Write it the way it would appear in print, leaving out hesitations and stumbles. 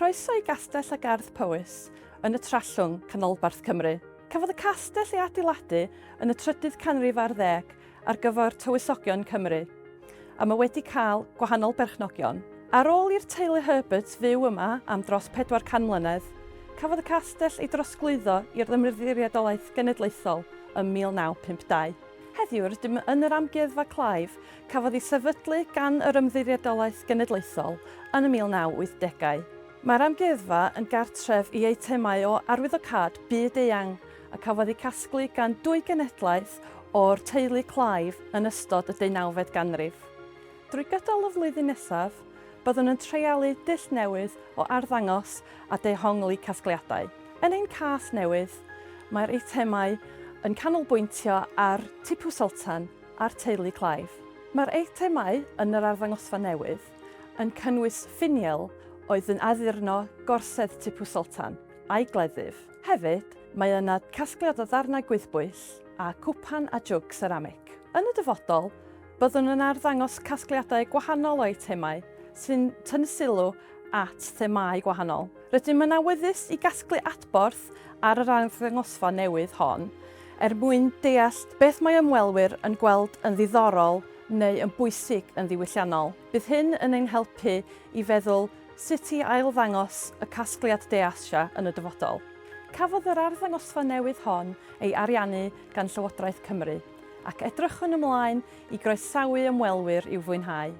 Croeso i Gastell a Gardd Powys yn y Trallwng, Canolbarth Cymru. Cafodd y castell ei adeiladu yn y trydydd canrif ar ddeg ar gyfer tywysogion Cymru, a mae wedi cael gwahanol berchnogion. Ar ôl i'r teulu Herbert fyw yma am dros 400 mlynedd, cafodd y castell ei drosglwyddo i'r Ymddiriedolaeth Genedlaethol ym 1952. Heddiw rydym yn yr Amgueddfa Clive cafodd ei sefydlu gan yr Ymddiriedolaeth Genedlaethol yn y 1980au. Mae'r amgueddfa yn gartref i eitemau o arwyddocâd byd-eang a cafodd eu casglu gan dwy genedlaeth o'r teulu Clive yn ystod y deunawfed ganrif. Drwy gydol y flwyddyn nesaf, byddwn yn treialu dull newydd o arddangos a dehongli casgliadau. Yn ein cas newydd, mae'r eitemau yn canolbwyntio ar Tipu Sultan a'r teulu Clive. Mae'r eitemau yn yr arddangosfa newydd yn cynnwys ffiniel oedd yn addurno gorsedd Tipu Sultan a'i gleddyf. Hefyd, mae yna casgliad o ddarnau gwyddbwyll a cwpan a jwg seramig. Yn y dyfodol, byddwn yn arddangos casgliadau gwahanol o eitemau sy'n tynnu sylw at themâu gwahanol. Rydym yn awyddus i gasglu adborth ar yr arddangosfa newydd hon er mwyn deall beth mae ymwelwyr yn gweld yn ddiddorol neu yn bwysig yn ddiwylliannol. Bydd hyn yn ein helpu i feddwl sut i ail-ddangos y casgliad De Asia yn y dyfodol. Cafodd yr arddangosfa newydd hon ei ariannu gan Llywodraeth Cymru, ac edrychwn ymlaen i groesawu ymwelwyr i'w fwynhau.